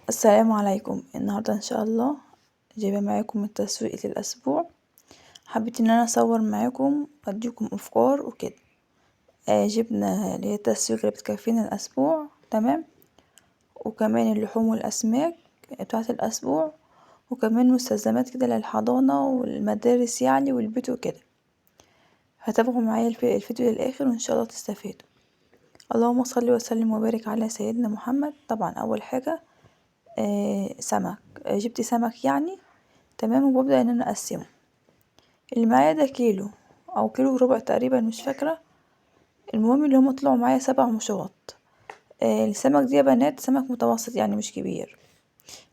السلام عليكم. النهاردة ان شاء الله جايبه معاكم التسويق للاسبوع. حبيت ان انا اصور معاكم اديكم افكار وكده. جبنا اللي هي التسويق اللي بتكفينا الاسبوع، تمام، وكمان اللحوم والاسماك بتاعه الاسبوع، وكمان مستلزمات كده للحضانة والمدارس يعني والبيت وكده. هتابعوا معايا الفيديو للاخر وان شاء الله تستفيدوا. اللهم صل وسلم وبارك على سيدنا محمد. طبعا اول حاجة سمك، جبت سمك يعني، تمام، وببدأ ان انا اقسمه. اللي معايا ده كيلو او كيلو وربع تقريبا، مش فاكرة. المهم اللي هم طلعوا معايا 7 مشاط. السمك دي يا بنات سمك متوسط يعني مش كبير.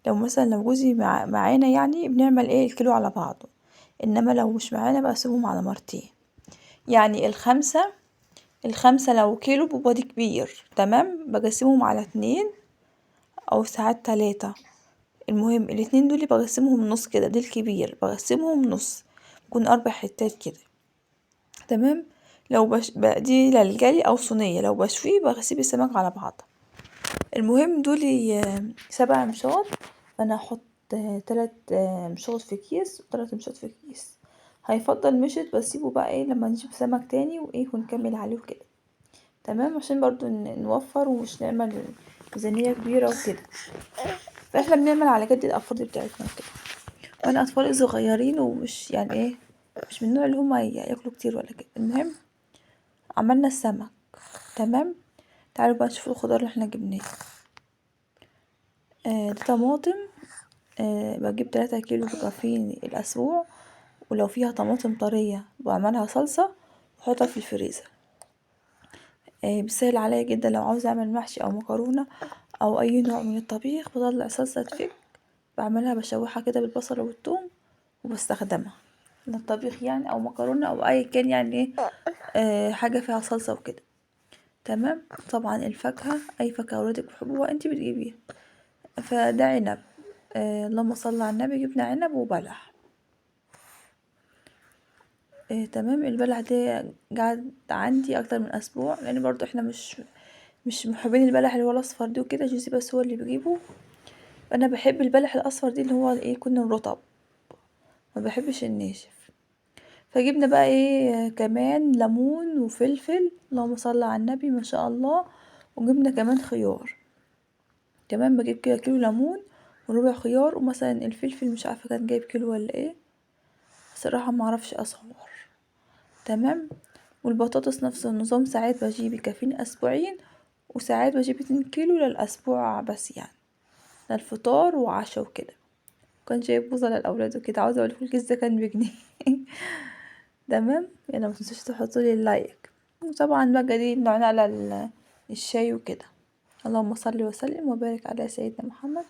لو مثلا لو جوزي معانا يعني بنعمل ايه الكيلو على بعضه، انما لو مش معانا بقسمهم على مرتين. يعني الخمسة لو كيلو بيبقى دي كبير، تمام، بقسمهم على 2 او ساعات 3. المهم الاتنين دول بقسمهم نص كده، دي الكبير بقسمهم نص، يكون 4 حتات كده، تمام. لو دي للجلي او صينية، لو بشوية بسيب السمك على بعضه. المهم دول 7 مشاط، فانا هحط 3 مشاط في كيس و3 مشاط في كيس. هيفضل مشط بسيبه بقى ايه لما نجيب سمك تاني وايه ونكمل عليه وكده، تمام، عشان برضو نوفر ومش نعمل ميزانية كبيرة وكده. فاحنا بنعمل على قد الافراد بتاعتنا وكده. وانا اطفالي صغيرين ومش يعني ايه، مش من النوع اللي هما ياكلوا كتير ولا كده. المهم عملنا السمك، تمام. تعالوا بقى نشوف الخضار اللي احنا جبناه. ده طماطم، بجيب 3 كيلو بيكفيني الاسبوع، ولو فيها طماطم طرية بعملها صلصة واحطها في الفريزر. بيسهل عليا جدا لو عاوزة اعمل محشي او مكرونة او اي نوع من الطبيخ، بطلع صلصة تفك بعملها بشوحها كده بالبصل والثوم وبستخدمها للطبيخ يعني، او مكرونة او اي كان يعني ايه، حاجة فيها صلصة وكده، تمام. طبعا الفاكهة اي فاكهة ولادك بيحبوها انتي بتجيبيها. فده عنب، اللهم صل على النبي، جبنا عنب وبلح، تمام. البلح ده قعد عندي اكتر من اسبوع، لان برضو احنا مش محبين البلح اللي هو الاصفر ده وكده، جوزي بس هو اللي بيجيبه. انا بحب البلح الاصفر دي اللي هو ايه يكون الرطب، ما بحبش الناشف. فجبنا بقى ايه كمان ليمون وفلفل، اللهم صل على النبي ما شاء الله. وجبنا كمان خيار، تمام. بجيب كده كيلو ليمون وربع خيار، ومثلا الفلفل مش عارفه كان جايب كيلو ولا ايه، صراحة ما اعرفش اصور، تمام. والبطاطس نفس النظام، ساعات بجيب يكفيني اسبوعين، وساعات بجيب 2 كيلو للاسبوع بس يعني للفطار وعشاء وكده. كان جايب بوظه للاولاد وكده، عاوزه اقول لكم الكيس ده كان بجنيه تمام. يلا ما تنسوش تحطوا لي ال like. وطبعا بقى دي نعناع على الشاي وكده. اللهم صل وسلم وبارك على سيدنا محمد.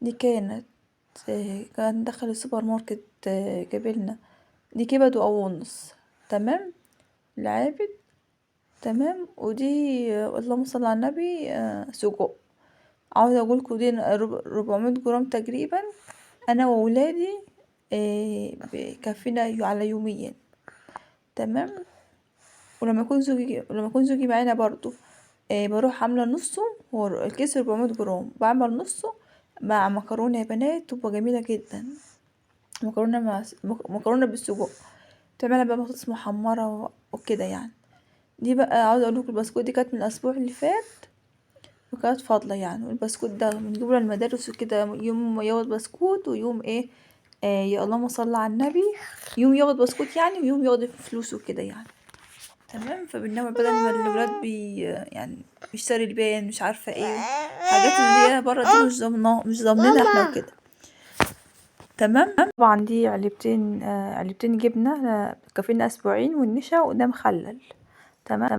دي كان دخل السوبر ماركت، جابلنا دي كبد وقوانص، تمام، العابد، تمام. ودي، اللهم صل على النبي، سجق. عاوزه اقول لكم دي 400 جرام تقريبا، انا وولادي، كفينا على يومين، تمام. ولما يكون زوجي معانا برضو، بروح عامله نصه، هو الكيس 400 جرام، بعمل نصه مع مكرونه يا بنات، تبقى جميلة جدا. مكرونه مع مكرونه بالسجق، تعملها بقى بطاطس محمرة وكده يعني. دي بقى عاوزه اقول لكم البسكوت دي كانت من الاسبوع اللي فات وكانت فاضلة يعني. والبسكوت ده بنجيبه للمدارس وكده، يوم ياخد بسكوت ويوم ايه، يا اللهم صل على النبي، يوم ياخد بسكوت يعني ويوم ياخد فلوس وكده يعني، تمام. فبننوع بدل ما الولاد يعني بيشتري لبان مش عارفه ايه، حاجات اللي هي بره دي مش ضامنينها احنا وكده، تمام. طبعا دي علبتين جبنه كفينا اسبوعين، والنشا، وده مخلل، تمام.